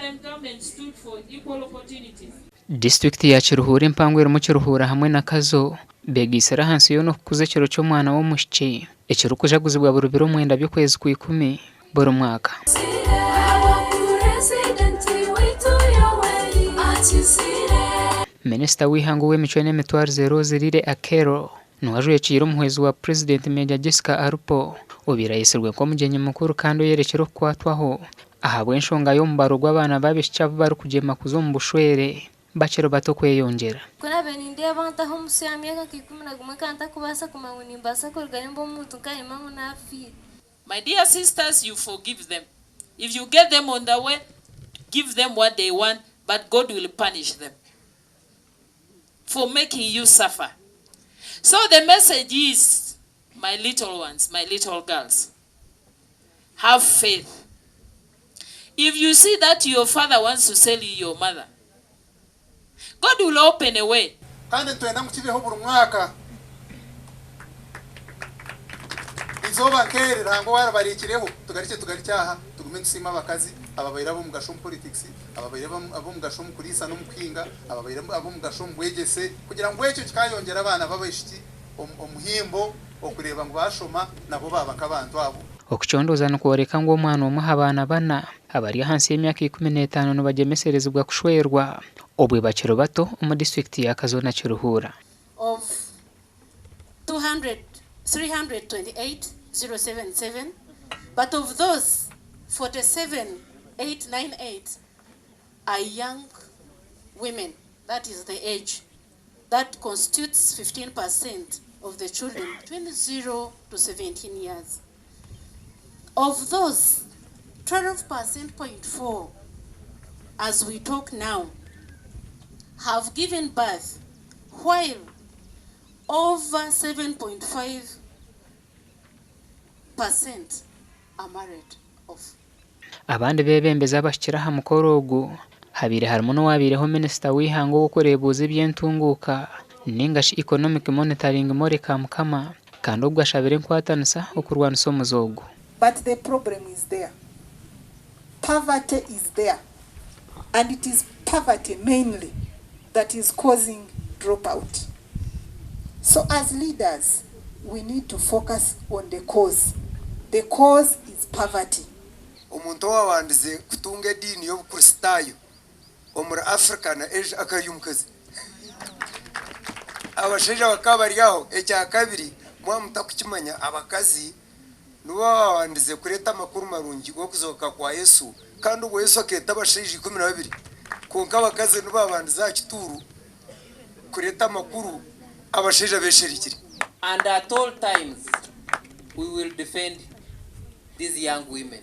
NRM government stood for equal opportunities. Disiturikiti ya Kiruhura empango erimu Kiruhura hamwe na Kazo begaitsire ahansi yoona okukuza ekiro ky'omwana w'omwishiki ekirikujaguzibwa buri biro mwenda by'okwezi kw'ikumi buri mwaka. Minisita w'eihanga ow'emicwe n'emitwarize Rose Lilly Akello niwe ajwekiire omuhwezi wa Purezidenti Major Jessica Alupo obaire ayetsirwe nk'omugyenyi mukuru kandi oyerekire okukwatwaho ahabw'enshonga y'omubaro gw'abaana b'abaishiki abu barikugyema kuza omu bushwere bakiri bato kweyongyera. Ku naabaire nindeeba ntaho omusi aha myaka nka 11 nkaba ntarikubaasa kumanya ngu nimbaasa kurugayo mbe omuntu nkayema ngu naafiire. My dear sisters you forgive them if you get them on the way give them what they want but God will punish them for making you suffer so the message is my little ones my little girls have faith if you see that your father wants to sell you your mother God will open a way. Kandi nitwenda ngu kibeho buri mwaka. Eizooba nk'eri Ruhanga owaaribariikireho, tugarukye tugarukye aha, tugume nitusiima abakazi ababaire ab'omugasho omu politics, ababaire ab'omugasho omu kuriisa n'omu kuhinga, ababaire ab'omugasho omu bwegyese, kugira ngu ekyo kikaayongyera abaana b'abaishiki omuhimbo okureeba ngu baashoma nabo baaba nk'abantu abo. Okucondooza nikworeka ngu omwana omwe aha baana bana abari ahansi y'emyaka 15 nibagyemeserezibwa kushwerwa obwe bakiri bato omu disiturikiti ya Kazo na Kiruhura. Of 200 328 077 but of those 47 898 are young women that is the age that constitutes 15 percent of the children between 0 to 17 years. Of those 12 percent point 4 as we talk now have given birth while over 7.5 percent are married off. Abandi beebembezi abahikire aha mukoro ogu habaire harimu n'owaabaireho minisita w'eihanga ow'okureebuuza eby'entunguuka ninga shi Economic Monitoring Molly Kamukama kandi obwo ashabire enkwatanisa okurwanisa omuze ogu. But the problem is there, poverty is there and it is poverty mainly that is causing drop out. So as leaders we need to focus on the cause, the cause is poverty. Omuntu owaabandize kutunga ediini y'Obukristaayo omuri Africa na Asia akaba ari omukazi. Abashaija bakaba bari aho. Ekyakabiri, mwaba mutarikukimanya, abakazi nibo baabandize kureeta amakuru marungi g'okuzooka kwa Yesu. Kandi obwo Yesu akeeta abashaija 12, kwonka abakazi nibo baabandize aha kituuru kureeta amakuru abashaija beesherekire. And at all times we will defend these young women.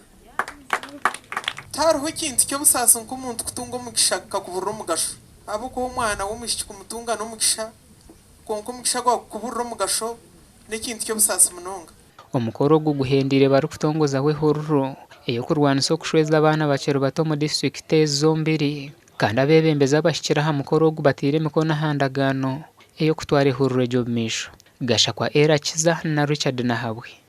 Tihariho ekintu ky'obusaasi nk'omuntu kutunga omugisha gukakuburira omugasho. Ahabw'okuba omwana w'omwishiki kumutunga n'omugisha, kwonka omugisha gwawe kukuburira omugasho n'ekintu ky'obusaasi munonga. Omukoro ogu guhendeire barikutongozaho ehururu ey'okurwanisa okushweza abaana bakiri bato omu disiturikiti ezi zombiri kandi abeebembezi abahikire aha mukoro ogu bateire emikono aha ndagaano ey'okutwara ehururu egi omu maisho. Gashakwa Ellah Kiza na Richard Nahabwe.